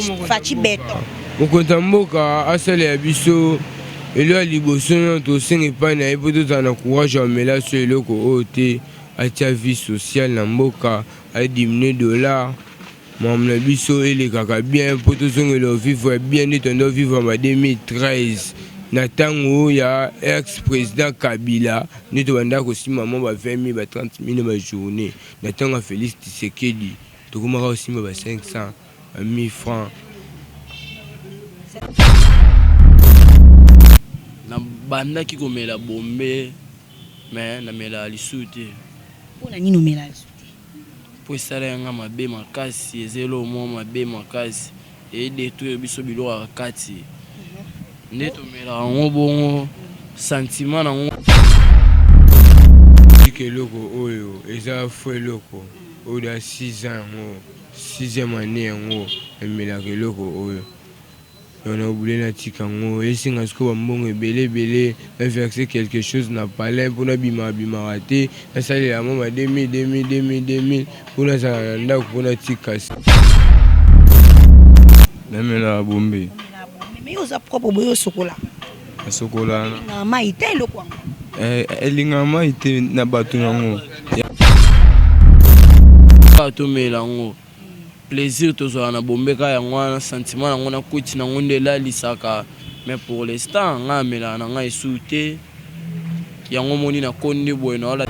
Fatshi Beton. Mokonzi ya mboka asalela biso eloko ya liboso nano tosenga epai na ye mpo tozala na courage ya komela so eloko oyo te, atia vie sociale na mboka, adiminue dollar, makambo na biso elekaka bien mpo tozongela vivre bien nde tondo vivre ba 2013 na ntango ya ex président Kabila nde tobandaka kosimba mwa ba 20 000 ba 30 000 na ba journée. Na ntango ya Felix Tshisekedi tokomaka kosimba ba 500 ba 1000 francs. Nabandaki komela bombe mais namelaka lisusu te. Pona nini omelaka lisusu te? Po esalaki nga mabe makasi, eza eloko moko mabe makasi, e detruire biso biloko ya kati. Nde tomelaka yango bongo sentiment nango. Tika eloko oyo eza faux eloko oyo da 6 ans yango sixième annee yango namelaka eloko oyo donc na oblige natika yango esenga sikoyo ba mbongo ebele ebele na verse quelque chose na palin po nabimaka bimaka te nasalela mwa ba 2000 2000 2000 2000 po nazala na ndako po natika. Namelaka bombe. Mais yo oza propre boye osokola. Nasokola. Elingaka mai te eloko yango. Eh, elingaka mai te na bato nango. Tomela yango plaisir tozwaka na bombe kaka yango wana sentiment nango na kwiti nango nde elalisaka mais pour l'instant ngai amelaka na ngai esu te yango omoni nakondi boye naola.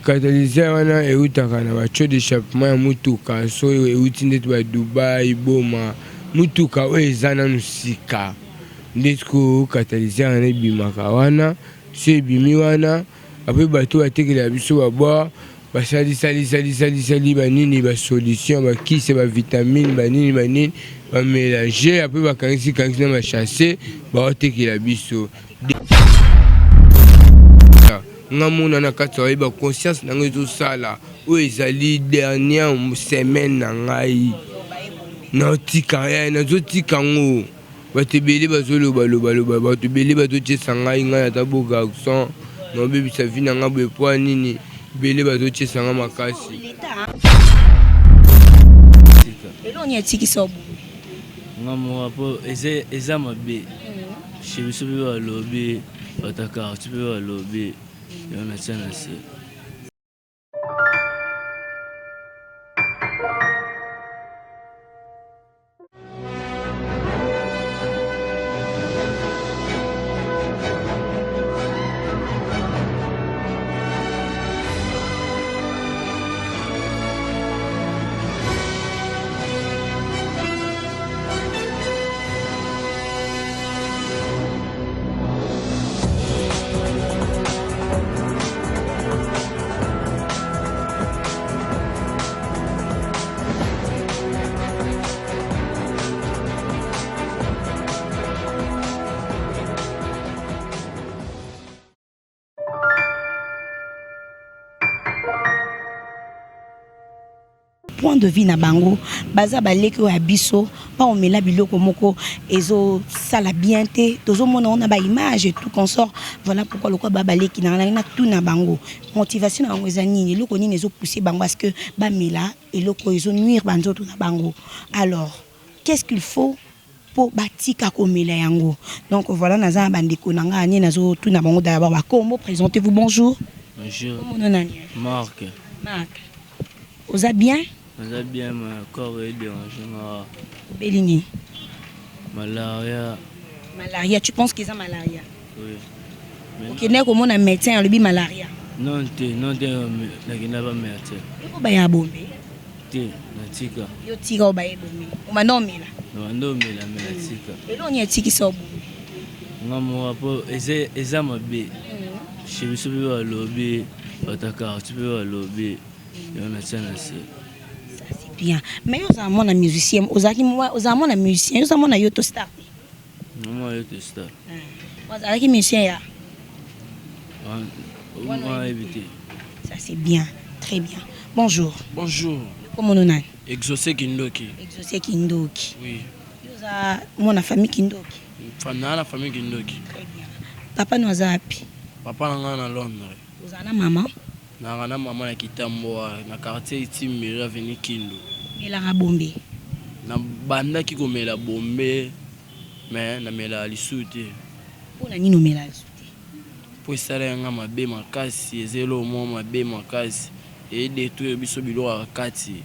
Catalyseur wana eutaka na ba tuyau d'echappement ya mutuka soki euti ndeti ba Dubai, Boma, mutuka oyo eza nanu sika nde sikoyo catalyseur wana ebimaka wana soki ebimi wana apres bato batekelaka biso ba bord basali sali sali sali sali ba nini ba solution ba kisi ba vitamine ba nini ba nini ba melange apres bakangisi kangisi na ba chasse baotekela biso. Nga mona na kati ya ba conscience na ngai ezosala oyo ezali dernière semaine na ngai naotika eh, nazotika yango bato ebele bazolobaloba bato ebele bazotiesa ngai ngai ata beau garçon naobebisa vie na ngai boye mpo nini ebele bazotiesa ngai makasi. Eloko nini etikisa yo boye? Nga moko po eza mabe chez biso pe balobi bato ya quartier pe balobi yango natia na se. Point de vue na bango baza baleki oyo ya biso pa omela biloko moko ezosala bien te, tozomona ngo na ba image et tout consort. Voilà pourquoi lokola ba baleki na ngai natuna bango motivation na bango eza nini, eloko nini ezopousser bango à ce que bamela eloko oyo ezonuire banzoto na bango. Alors qu'est-ce qu'il faut po batika komela yango? Donc voilà, naza na bandeko na ngai nde nazotuna bango d'abord bakombo. Présentez-vous. Bonjour. Bonjour. Kombo nani? Marc. Marc, oza bien? Naza bien, mais corps edérange nga. Obeli nini? Malaria. Malaria? Tu penses que eza malaria? Oui. Okendaki komona médecin, alobi malaria? Non te, non te, nakenda ba médecin. Yo baya bombe? Te, natika. Yo tika obaye bombe, obanda omela? Nabanda omela mais natika. Eloko nini etikisa yo bombe? Nga moko po eza mabe chez biso mpe balobi bato ya quartier mpe balobi yango natia na se. Ça c'est bien, mais yo ozala mwana musicien, ozalaki ozala mwana musicien, yo oza mwana Yoto Star te? Mwana Yoto Star. Ozalaki musicien ya Oyebi te. Ça c'est bien, très bien. Bonjour. Bonjour. Kombo nani? Exaucé Kindoki. Exaucé Kindoki. Oui. Yo oza mwana famille Kindoki? Naa na famille Kindoki. Très bien. Papa no aza wapi? Papa na ngai na Londres. Ozala na mama? Naka na mama na Kitambo na quartier Itimiri, avenue Kindu. Omelaka bombe? Nabandaki komela bombe, mais namelaka lisusu te. Mpona nini omelaka lisusu te? Mpo esalaki nga mabe makasi, eza eloko moko mabe makasi, edétruire biso biloko ya kati.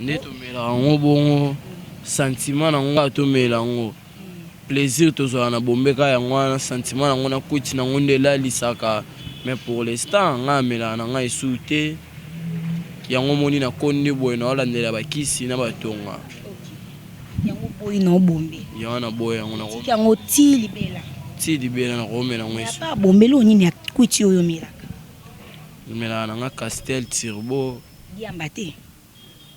Nde tomelaka yango bongo, sentiment na ngo tomela yango, plaisir tozwaka na bombe kaka yango wana, sentiment nango na kwiti nango nde elalisaka. Mais pour l'instant ngai amelaka na ngai esusu te. Yango omoni nakondi boye, naolandela bakisi na batonga. Yango boyi na obombe? Yango naboya yango. Tiki yango ti libela? Ti libela, nakomela yango esu. Apa bombele oyo nini ya kwiti oyo omelaka? Namelaka na nga Castel Turbo. Diamba te?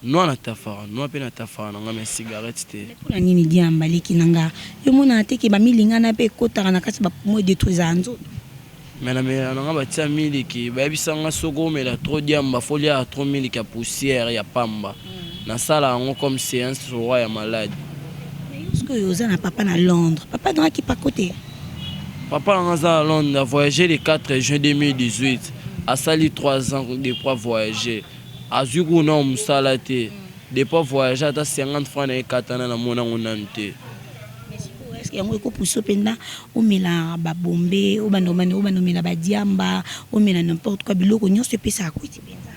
Noa na tafara noa mpe na tafara na nga, mais cigarette te. Mpona nini diamba, leki na nga? Yo monaka te ke bamilingana mpe ekotaka na kati bapoumon, edétruisaka nzoto? Mais namelaka na nga batia miliki. Bayebisa nga soki omela trop diamba, faut liaka trop miliki ya poussière ya pamba. Nasala yango comme séance roi ya malade. Mais yo sikoyo oza na papa na Londres, papa na akipako te? Papa na nga aza na Londres, avoyagé le 4 juin 2018, asali 3 ans depuis voyager. Azwi kuna mosala te depuis voyage, ata 50 francs na ye ekatana, namona yango nanu te. Est-ce yango ekopusa mpenza omela babombe, obanda obanda omela badiamba, omela n'importe quoi, biloko nyonso epesaka kwiti mpenza?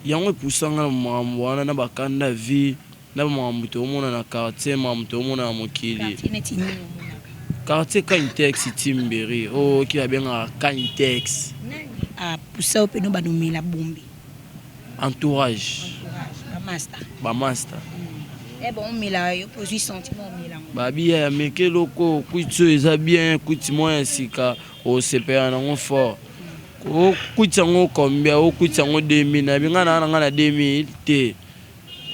Yango epusanga na makambo wana, na bakanda vie, na bamakambo toomona na quartier, makambo toomona na mokili. Quartier neti nini omonaka? Quartier Kaintex, Timberi, oyo oki babengaka Kaintex. Nani apusa yo mpena obanda omela bombe? Entourage. Bamaster? Bamaster. E bon, omela yo mpo ozwi sentiment omela yango? Babiya ya meke eloko kwiti oyo eza bien, kwiti moko ya sika, osepela nango fort. Okwiti yango combien? Okwiti yango 2000. Nayebi ngai naa na ngai na 2000 te.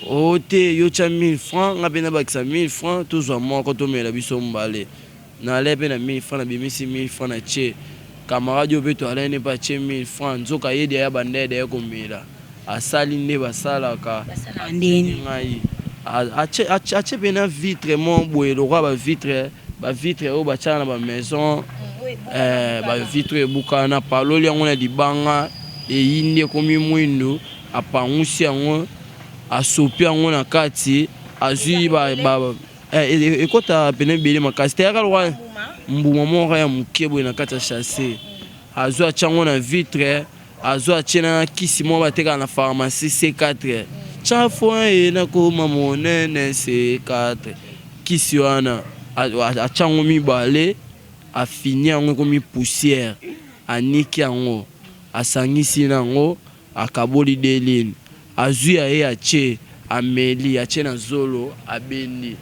O te, yo tya 1000 francs, ngai mpe nabakisa 1000 francs, tozwa moko tomela biso mbale. Nale mpe na 1000 francs, nabimisi 1000 francs na tie. Camarade oyo mpe toalai ne mpe atie 1000 francs. Nzoka ye deya banda ye deya komela, asali nde basalaka. Basalaka ndeni? Ngai atie mpe na vitre mo boye lokola bavitre, bavitre oyo batiaka na bamaison, bavitre ebukana. Paloli yango na libanga, eyindi, ekomi mwindu. Apangusi yango, asopi yango na kati, azwi ekota pene ebele makasi te, yaka lokwa mbuma moko ya moke boye na kati ya sachet. Azwi, atia yango na vitre, azwi, atie na kisi moko batekaka na pharmacie, C4 tya foi ye nakoma monene, C4. Kisi wana atia yango mibale, afini yango, ekomi poussière. Aniki yango, asangisi na yango, akaboli deline, azwi ya ye, atie, ameli, atie na zolo, abendi.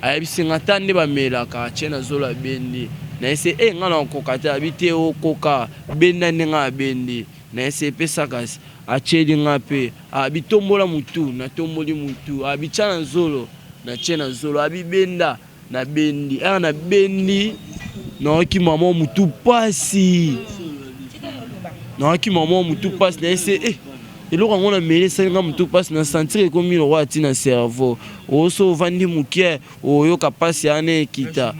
Ayebisi nga ta nde bamelaka, atie na zolo, abendi. Nayese e nga na okoka te. Abi te, okoka, benda ndenge abendi. Nayese epesa kasi. Atieli nga mpe, abi tombola mutu, natomboli mutu, abi tia na zolo, natie na zolo, abi benda, nabendi. Ere nabendi, nayoki mama mutu pasi, nayoki mama mutu pasi. Nayese e eloko yango nameli esali nga mutu pasi, na sentir ekomi lokola ti na cerveau. Oso ovandi moke, oyoka pasi wana ekita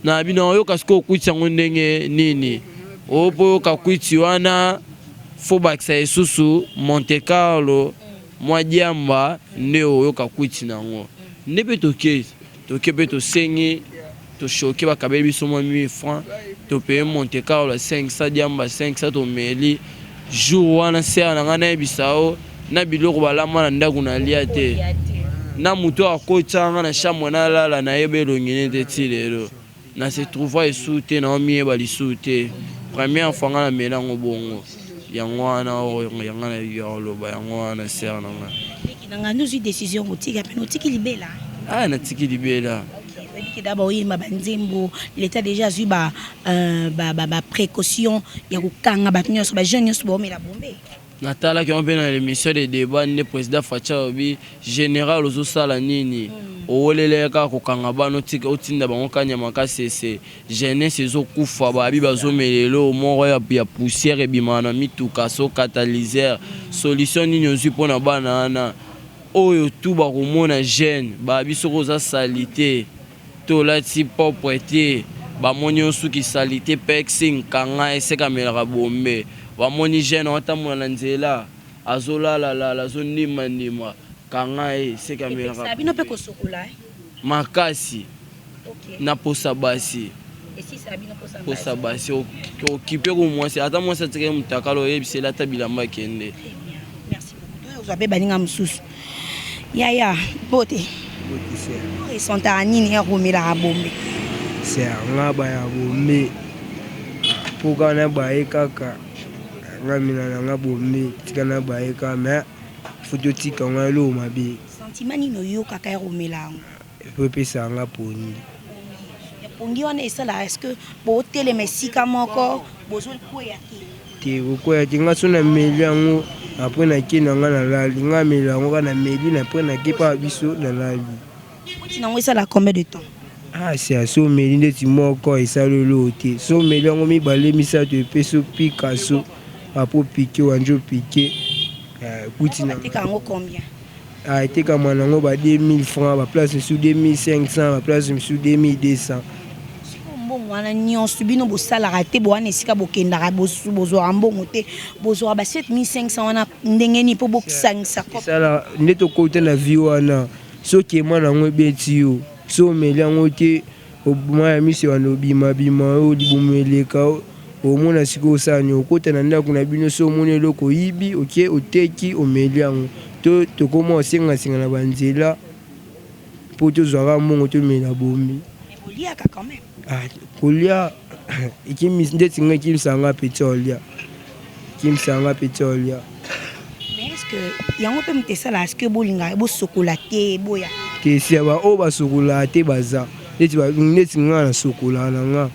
na bino. Oyoka sikoyo kwiti yango ndenge nini? Oyo mpo oyoka kwiti wana, faut bakisa lisusu Monte Carlo, mwa diamba, nde oyoka kwiti nango. Nde mpe toke, toke mpe tosengi, toshoke, bakabeli biso mwa 1000 francs, topeye Monte Carlo 500, diamba 500, tomeli. Jour wana, sœur na ngai, nayebisa yo, na biloko balamba na ndako nalia te. Na moto akotisa nga na chambre nalala, nayeba elongi nete ti lelo. Na se trouva esu te, naomiyeba lisusu te. Première fois nga namela yango bongo, yango wana oyo yanga na ya koloba, yango wana, sœur na ngai. Leki na ngai, nde ozwi décision kotika pene, otiki libela? Aya, natiki libela. Oyebi ke da baoyemba banzembo, l'État déjà azwi baprécaution ya kokanga bato nyonso, bajeune nyonso baomela bombe. Natalaki yango mpe na l'émission de débat, nde président Fatshi alobi: général, ozosala nini? Owelele kaka kokanga bana, otika otinda bango kanyama kasese. Jeunesse ezokufa, babi bazomela eloko moko ya poussière ebimaka na mituka, so catalyseur. Solution nini ozwi mpona bana wana oyo tu bakomona jeune? Babi soki oza sali te to olati propre te, bamoni yo suki sali te, pexi nkanga esekamelaka bombe. Bamoni jeune aotambola na nzela, azolalalala, azondimandima. Kanga ye seke amelaka bino pe kosokola eh? Makasi na posa basi posa basi okipe ko mwasi ata mwasi atikali mutakala oyebiseli ata bilamba akende. Ozwa pe baninga mosusu yaya mbote resentaka nini ya komelaka bombe? Ser nga baya bombe po kaka na baye kaka nga mela na nga bombe tika na baye kaka mais faut totika ngo eloko mabe. Sentiment nini oyokaka ya komela yango? Po epesaka nga pongi. Ya pongi wana esalaka est ce que botelema esika moko bozo kweya te? Te kokweya te nga soki na meli yango après nake na nga nalali nga namela yango kaka na meli après nake epa biso nalali. Kwiti na yango esalaka combien de temps? Ah sia soki omeli ndeti moko esali eloko te soki omeli yango mibale misato epesi yo pikaso après opike obandi opike kwiti na. Bateka yango combien? Ah etekama nango ba 2000 francs ba place misusu 2500 ba place misusu 2200. Sikoyo mbongo wana nionso bino bosalaka te boa na esika bokendaka bozwaka mbongo te bozwaka ba 7500 wana ndenge nini po bosangisa coop? Esala nde tokota na vie wana soki ema nango ebeti yo soki omeli yango te mayi ya miso ebanda obima bima yo libumu eleka yo omona sikoyo osala nini okota na ndaku na bino soki omoni eloko oyibi oke oteki omeli yango to tokoma kosenga senga na ba nzela po tozwa kaka mbongo tomela bombe. Mais boliaka quand meme. Ah kolia ndeti nga ekimisaka nga appetit ya kolia ekimisaka nga appetit ya kolia. Mais est ce que yango pe mutu esalaka ce que bolinga bosokola te boya. Te sia ba oyo basokolaka te baza neti neti nga nasokolaka na nga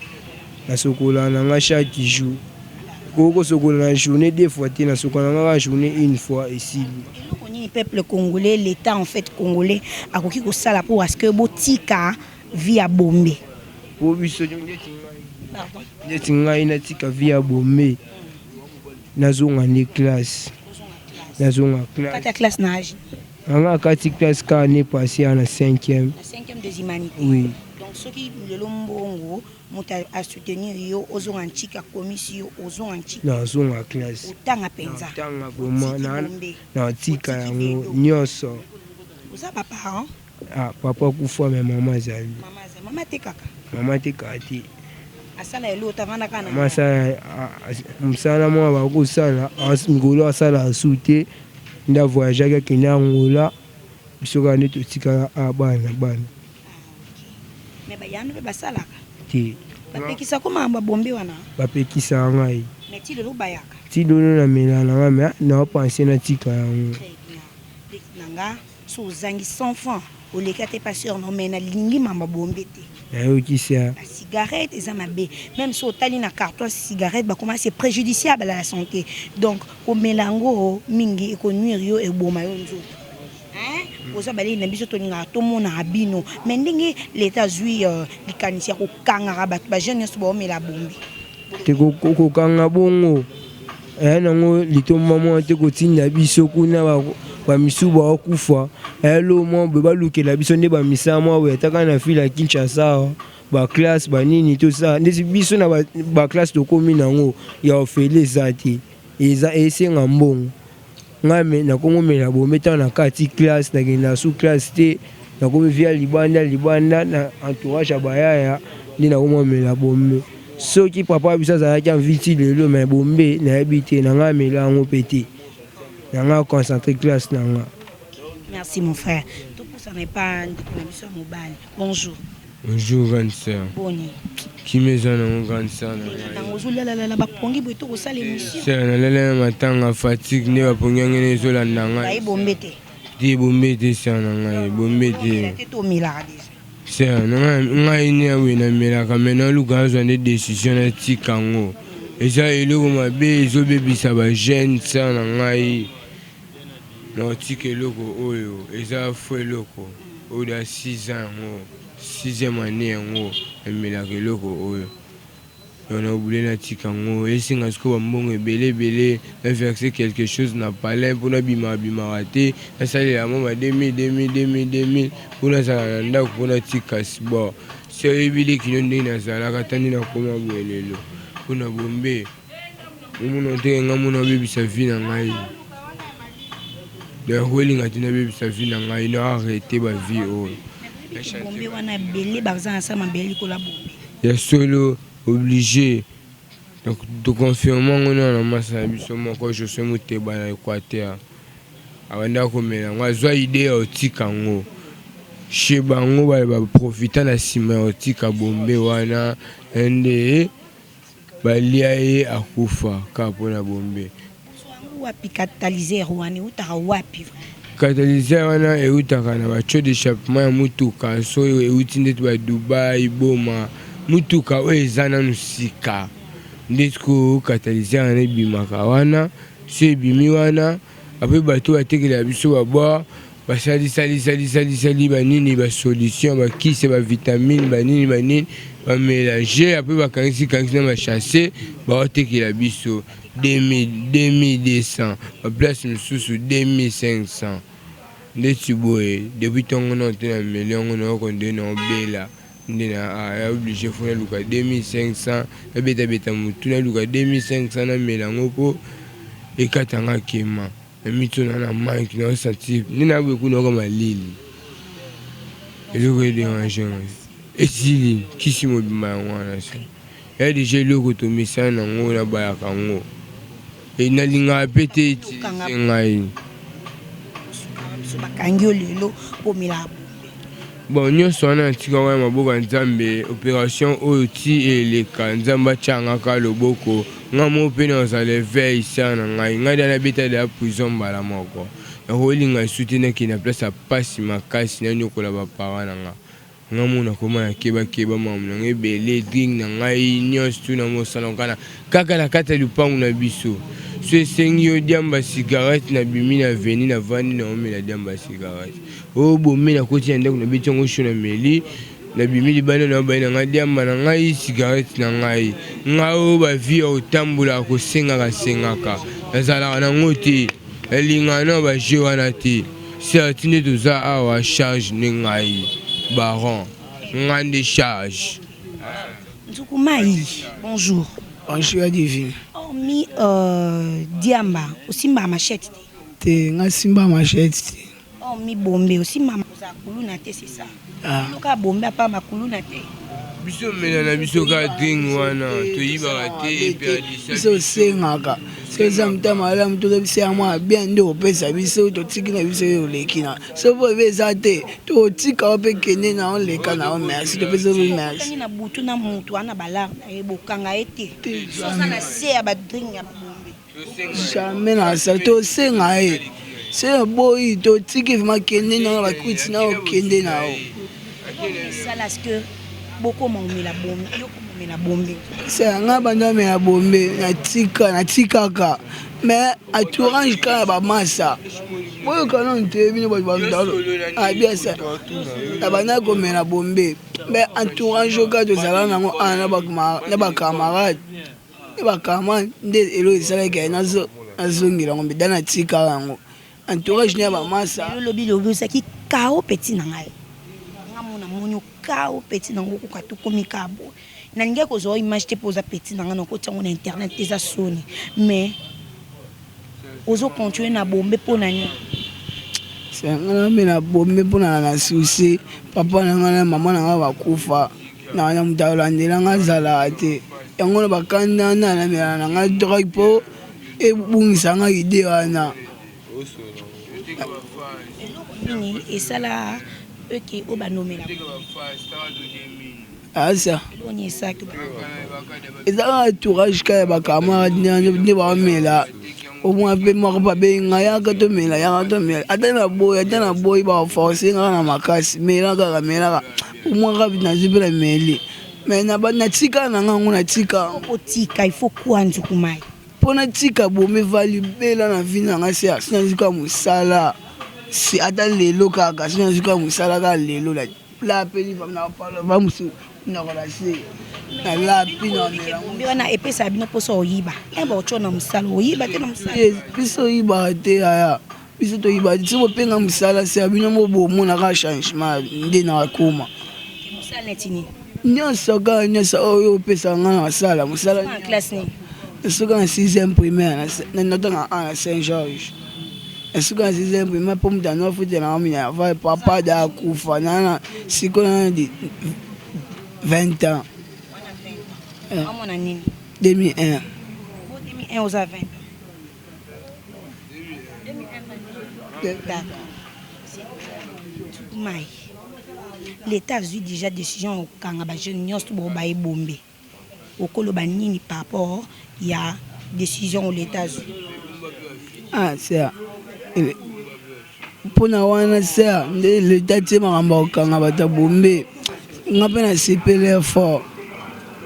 nasokolaka na nga chaque jour okoki kosokola na journee deux fois te nasokolaka na nga kaka journee une fois esili. Eloko nini peuple congolais l'etat en fait congolais akoki kosala pour à ce que botika vie ya bombe. Po biso neti ngai natika vie ya bombe nazonga nde classe nazonga classe. Okata classe na age nini? Nga nakati classe kaka annee passee awa na cinquième. Na cinquième des humanités? Oui. Donc soki lelo mbongo mutu a soutenir yo ozonga ntshika akomisi yo ozonga ntshika? Nazonga classe. Otanga penza? Natanga vraiment natika yango nionso. Oza ba parents? Ah papa akufa mais maman azali. Maman azali. Maman atekaka? Maman atekaka te. Asala eloko te avanda kaka na Maman asala musala moko abanda kosala mikolo asala lisusu te nde a voyageaki akende Angola biso kaka nde totikala awa bana na bana. Ah ok mais ba yano pe basalaka? Te. Bapekisaka yo makambo ya bombe wana? Bapekisaka ngai. Mais ti lelo obayaka? Ti lelo namelaka na ngai mais nao penser natika yango. Très bien leki na nga. Soki ozangi 100 francs oleki ata epa soeur na yo mais nalingi mamba bombe te. Nayoki sia. Ba cigarette eza mabe meme soki otali na carton ya cigarette bakoma c'est prejudiciable à la sante donc komela yango mingi eko nuire yo eboma yo nzoto hein boza baleki na biso tolingaka tomonaka bino mais ndenge l'etat azui likanisi ya kokangaka batu ba jeunes nionso baomela bombe. Te kokanga bongo eya nango litomba moko te kotinda biso kuna ba misusu baokufa eya eloko moko boye balukela biso nde ba misala moko boye ata kaka na ville ya Kinshasa awa ba classe ba nini tosala ndeti biso na ba classe tokomi nango ya ofele eza te eza esenga mbongo. Ngai me nakomi omela bombe tango na kati classe na kenda sous classe te nakomi via libanda libanda na entourage ya bayaya nde nakomi omela bombe soki papa biso azalaki en vie ti lelo mais bombe nayebi te na ngai amela yango pe te na ngai concentre classe na nga. Merci mon frère topusana epa ndeko na biso ya mobali bonjour. Bonjour grande sœur. Boni. Kimia eza nango grande sœur na ngai. Tango ozo lala lala ba pongi boye to kosala émission. Sœur na lala na matanga fatigue nde ba pongi yango nde ezo landa ngai. Ba ebombe te. Te ebombe te sœur na ngai ebombe te. Te to melaka dejà. Sœur na ngai nde boye na melaka mais na luka nazwa nde décision na tika ngo. Eza eloko mabe ezo bebisa ba jeunes sœur na ngai. Nao tika eloko oyo eza faux eloko oyo da 6 ans yango sixième annee yango na melaka eloko oyo donc na oblige na tika yango esenga sikoyo ba mbongo ebele ebele na verse quelque chose na palin po na bimaka bimaka te na salela mwa ba 2000 2000 2000 2000 po nazala na ndaku po na tika bon si oyebi leki no ndenge nazalaka ata nde nakoma boye lelo po na bombe. Omona te nga mona obebisa vie na ngai. Donc olinga te nabebisa vie na ngai, na arrete ba vie oyo. Bombe wana ebele baza na sa mabele likolo ya bombe. Ya solo oblige. Donc to confirme yango na na masa na biso moko Josue Muteba na Equateur. Abandaka komela yango, azwa idee ya kotika yango. Chez bango ba ba profita na sima ya kotika bombe wana nde balia ye akufa kaka pona bombe. Ozwa yango wapi catalyseur wana ewutaka wapi vraiment? Catalyseur wana ewutaka na ba tuyau d'echappement ya mutuka soki ewuti ndeti ba Dubai, Boma, mutuka oyo eza nanu sika nde sikoyo catalyseur wana ebimaka wana, soki ebimi wana apres batu oyo batekelaka biso ba bord basali sali sali sali sali ba nini ba solution ba kisi ba vitamine ba nini ba nini ba melanger apres bakangisi kangisi na ba chasse baotekela biso 2200 ba place mosusu 2500 ndeti boye depuis ntongo nano te na meli yango naoko nde naobela nde na oblige fo naluka 2500 nabetabeta motu naluka 2500 namela yango mpo ekatanga kema. Na miso na na manque na sentir nde na boye kuna oka malili eloko e déranger ngai esili kisi mobimba yango wana se ya deja eloko tomesana nango nabayaka yango e nalingaka mpe te etilize ngai bakangi yo lelo mpo omelaka Bon nionso wana natika wana maboko ya nzambe operation oyo ti eleka nzambe atia nga kaka loboko nga moko pe nakozala eveil sœur na ngai ngai dejà nabeta dejà prison mbala moko nakolinga lisusu te nakende na place ya pasi makasi naniokola ba parents na nga nga moko nakoma na keba keba makambo na nga ebele drink na ngai nionso tout namosana kaka kaka na kati ya lupangu na biso so esengi yo diamba cigarette nabimi na avenue navandi naomela diamba cigarette Oh bomi na koti na ndako na beti yango chaud na meli na bimi libanda na bayi na ngai diamba na ngai cigarette na ngai ngai oyo ba vie ya kotambola kosengaka sengaka nazalaka nango te nalingaka na ba jeu wana te certes nde toza awa charge nde ngai baron ngai nde charge. Nzuku mayi bonjour. Bonjour ya divine. Hormis euh, diamba osimbaka machette te? Te nga simba machette te. Oh mi bombe aussi mama oza kuluna te c'est ça. Ah. Luka bombe apa makuluna te. Biso mela na biso ka drink wana toyibaka te eperdisa biso osengaka soki eza motema malamu toza biso ya mwa bien nde opesa biso totiki na biso yo oleki na soki po ebe eza te totika yo mpe kende na oleka na yo merci topesa yo merci na butu na mutu wana balar na ye bokanga ye te soza na se ya badrink ya bombe Jamais na sala tosenga ye se oboyi totiki vraiment kende na bakwiti na okende na yo esala ce que bokoma omela bombe yo komomela bombe se nga banda omela bombe natika natikaka mais entourage kaka bamasa boyoka nanu te bino bato bandalo abiasa na banda komela bombe mais entourage oyo kaka tozala nango awa na bacamarade Nde ba karma nde eloko esalaki ke nazongela yango mpe da natika yango entourage ne ya ba masa. Yo lobi lobi ozalaki KO petit na ngai nga mona moni yo KO petit na ngo okoka tokomi kaka boye nalingaki kozwa yo image te po oza petit na ngai nakotia yango na internet te eza soni mais ozo continuer na bombe pona nini? Nga namela bombe pona na souci papa na ngai na mama na ngai bakufa. Na na moto akolandela nga azalaka te yango na bakanda na namela na nga drogue mpo ebungisa nga idee wana. Eloko nini esala eke oyo banomela asa eza kaka entourage kaka ya bacamarade nde baomela omwa mpe moko mpe abengi nga yaka tomela yaka tomela ata na boyi ata na boyi baforce nga na makasi mela kaka melaka omwa kaka nazwi mpe na meli mais natika na nga yango natika otika il faut kwa nzuku mai mpo natika bomi va libela na vie na nga se asi nazwi kaka mosala se ata lelo kaka asi nazwi kaka mosala kaka lelo Lapi na palo musu nakola se na lapi na mela bombe wana epesaka bino mposa oyiba e baotyo na mosala oyiba te na mosala biso oyibaka te yaya biso toyiba te soki bopenga mosala se ya bino mo bomonaka changement nde nakoma mosala neti nini nyonso kaka nyonso oyo opesaka nga na asala mosala classe nini soki na 6e primaire natanga a na saint georges. Na suka na sixième primaire mpo moto ano afutela nga minerval, papa da akufa na sikoyo na 20 ans. Omona nini? 2001. 2001, oza 20 ans. D'accord. Mai l'État azwi déjà décision ya kokanga bajeune nyonso to bao baebombe. Okoloba nini par rapport ya décision oyo l'État azwi? Ah, sœur, mpona wana, sœur, nde l'État tie makambo ya kokanga bato ya bombe, nga mpe nasepeli fort,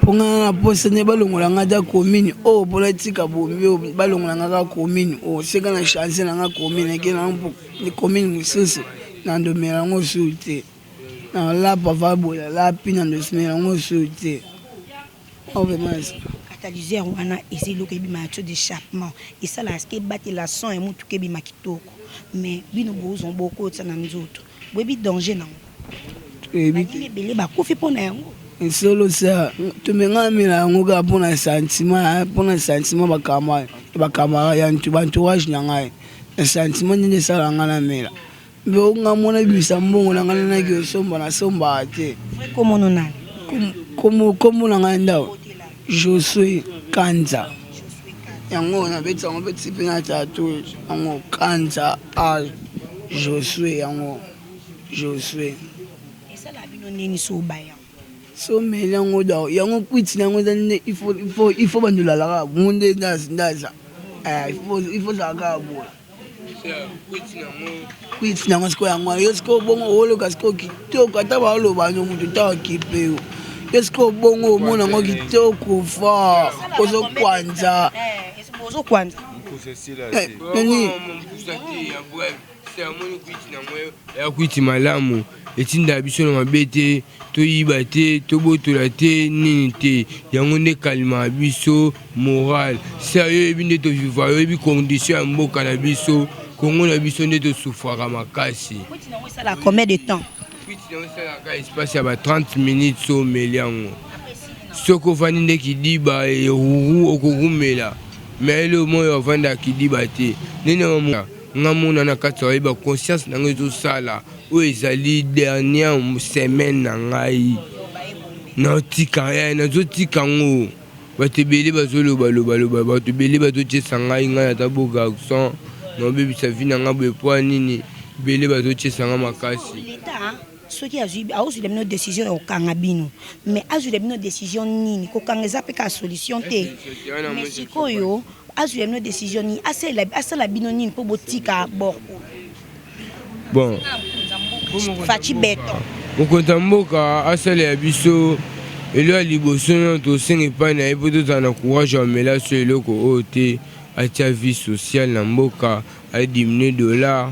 mpo nga na posa nde balongola nga ata commune oyo, mpona tika bombe oyo. Balongola nga kaka commune oyo, seka na chance na nga commune eke na commune mosusu, na ndomela yango susu te. Na lapa va boye, lapi na ndosimela yango susu te. Oh, vraiment. Catalyseur wana eza eloko ebima ya tuyau d'échappement, esalaka soki ebatela son ya motuka ebima kitoko. Mais bino bozwa, bokotisa na nzoto, boyebi danger nango? Toyebi. Banini ebele bakufi mpo na yango. Solo, sœur, tomenga amela yango kaka mpona sentiment, mpona sentiment bacamarade ya baentourage na ngai, na sentiment ndenge esala ngai namela. Mpe nga mona bimisa mbongo na ngai, nanaki osomba, nasombaka te. Vrai komono nani? Kombo na ngai ndao Josue Kanza. Yango nabeti yango mpe ti mpe na tatouage yango, Kanza a Josue, yango Josue. Esala bino nini so obaya? So omeli yango, da yango kwiti na yango eza nde il faut bandola kaka bongo nde ndaza, il faut zala kaka boye. Kwiti nango sikoyo yango wana. Yo sikoyo bongo oloka sikoyo kitoko, ata baoloba no moto ta okipe yo. Yo sikoyo bongo omona yango kitoko fort, ozokwanza. Ozokwanza. Nani? Ya kwiti malamu etindaka biso na mabe te, toyiba te, tobotola te, nini te. Yango nde kalimaka biso moral. Sœur, yo oyebi nde tovivre, oyebi condition ya mboka na biso, Kongo na biso, nde tosufraka makasi. Kwiti nango esala combien de temps? Kwiti nango esalaka espace ya ba 30 minutes. So omeli yango, soki ovandi nde kidiba eruru, okokumela. Mais eloko moyo avandaka kidiba te. Nini nga mona na kati ya oyeba conscience na ngai ezosala. Oyo ezali dernière semaine na ngai naotika, nazotika yango. Bato ebele bazolobaloba, bato ebele bazotiesa ngai, ngai ata beau garçon, naobebisa vie na ngai boye po nini? Ebele bazotiesa ngai makasi. L'État soki azwi, aozwila bino décision ya kokanga bino, mais azwila bino décision nini? Kokanga eza mpe kaka solution te. Mais sikoyo azwila bino décision nini? Asala bino nini mpo botika bor oyo? Bon. Fatshi Béton. Mokonzi ya mboka asalela biso elo ya liboso nano tosenga epai na ye, mpo tozala na courage ya omela so eloko oyo te. Atia vie sociale na mboka, adiminue dollar,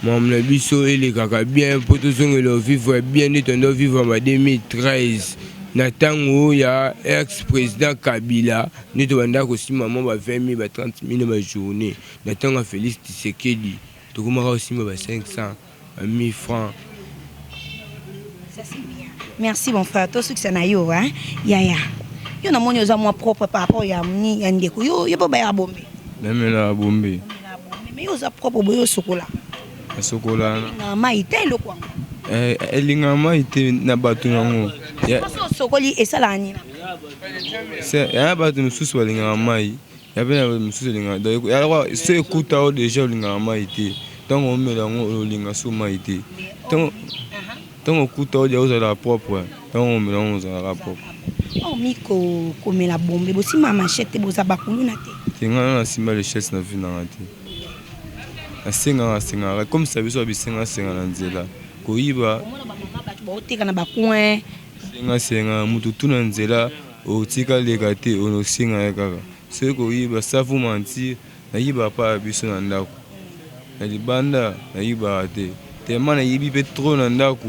makambo na biso elekaka bien, mpo tozongela ovivre bien nde tondo vivre ba 2013 na ntango ya ex président Kabila, nde tobandaka kosimba mwa ba 20 000, ba 30 000 na bajournée. Na ntango ya Félix Tshisekedi tokomaka kosimba ba 500, ba 1000 francs. Ça, c'est bien. Merci, mon frère. Tosukisa na yo, hein. Yaya. Yo namoni oza mwa propre par rapport ya ni ya ndeko. Yo yo bo ya bombe. Namelaka bombe. Mais yo oza propre boyo, osokola? Nasokola. Na mai te, eloko yango. Elingaka mai te na bato nango. Soki osokoli, esalaka nini? Ya bato mosusu balingaka mai, ya mpe na mosusu elingaka. So ekuta o déjà olingaka mai te, ntango omela yango olinga so mai te. Ntango okuta odia, ozalaka propre. Ntango omela yango, ozalaka propre. Omi komela bombe, bosimba machette te, boza bakuluna te? Te, ngai na nasimba machette na vie nanga te. Nasengaka, asengaka comme ça, biso babisengasenga na nzela, koyiba. Omona bamama, bato baoteka na bacoin. Sengasenga motu tu na nzela, otika leka te, onosenga ye kaka. Soki koyiba, sans vous mentir, nayiba pa ya biso na ndako. Na libanda nayibaka te. Tellement nayibi mpe trop na ndako,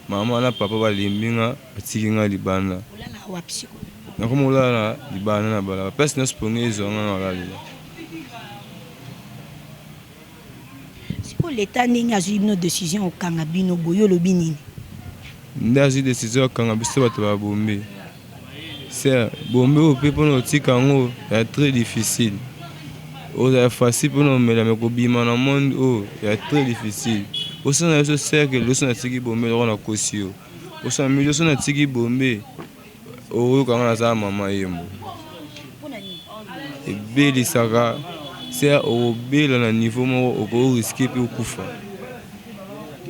mama na papa balembi nga, batiki nga libanda. Olala wapi sikoyo? Nakomi kolala libanda na balabala, place nyonso pongi ezwa nga na olalela. Sikoyo l'État ndenge azwi bino décision okanga bino boye, olobi nini? Nde azwi décision akanga biso bato babombe, sœur, bombe oyo mpe mpona kotika yango ya très difficile. Ozala facile pona omela mais kobima na monde oyo ya très difficile. Osala na biso cercle loso natiki bombe lokola nakosi yo. Osala mais loso natiki bombe oyoka nga naza mama yembo. Ebelisaka sœur okobela na niveau moko oko risquer pe okufa.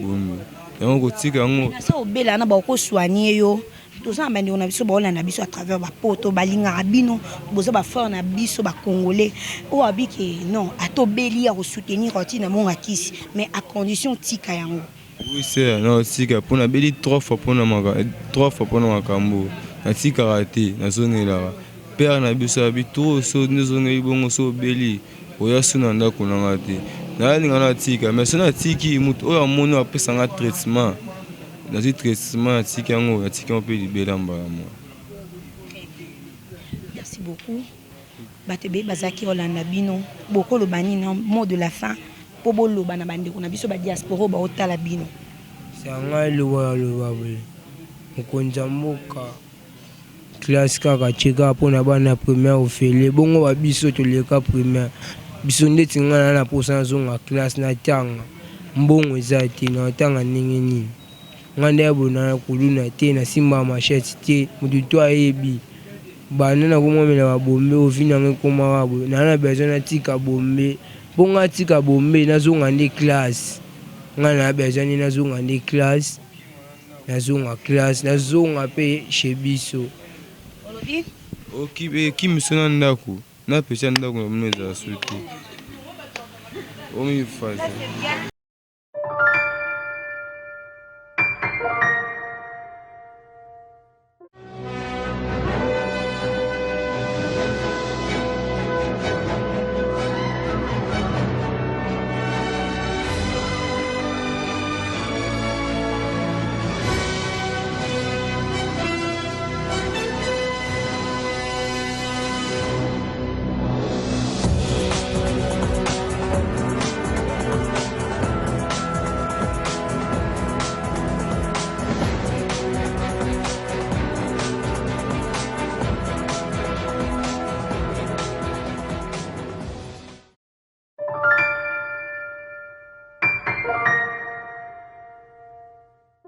Bombe yango kotika yango. Nase obela na ba ko soigner yo. Toza na bandeko na biso baolanda biso à travers ba poto balingaka bino boza ba frère na biso ba congolais oyo abi ke non ata obeli ya kosoutenir oti na monga kisi mais à condition tika yango. Oui sœur na tika po nabeli trois fois pona maka trois fois pona makambo natikaka te nazongelaka père na biso abi trop so nde ozongeli bongo so obeli oya so na ndako na nga te nalinga natika mais so natiki moto oyo amoni apesa nga traitement nazwi traitement natiki yango natiki yango mpe libela mbala moko. Merci beaucoup bato ebele bazalaki kolanda bino bokoloba nini na mot de la fin mpo boloba na bandeko na biso ba diaspora oyo baotala bino. Sanga eloba ya loba boye mokonzi ya mboka classe kaka tie kaka mpona bana primaire ofele bongo babiso toleka primaire biso ndeti ngai na na mposa nazonga classe natanga mbongo eza te natanga ndenge nini ngai nde boye na kuluna te nasimbaka machette te motu to ayebi banda nakomomela babombe ovi nanga ekomaka boye naa na besoin natika bombe mpo ngai atika bombe nazonga nde classe ngai na besoin nde nazonga nde classe nazonga classe nazonga mpe chez biso. Olobi? Okimiso na ndako napesa ndako na bino ezala su te omifaza. Ça c'est bien.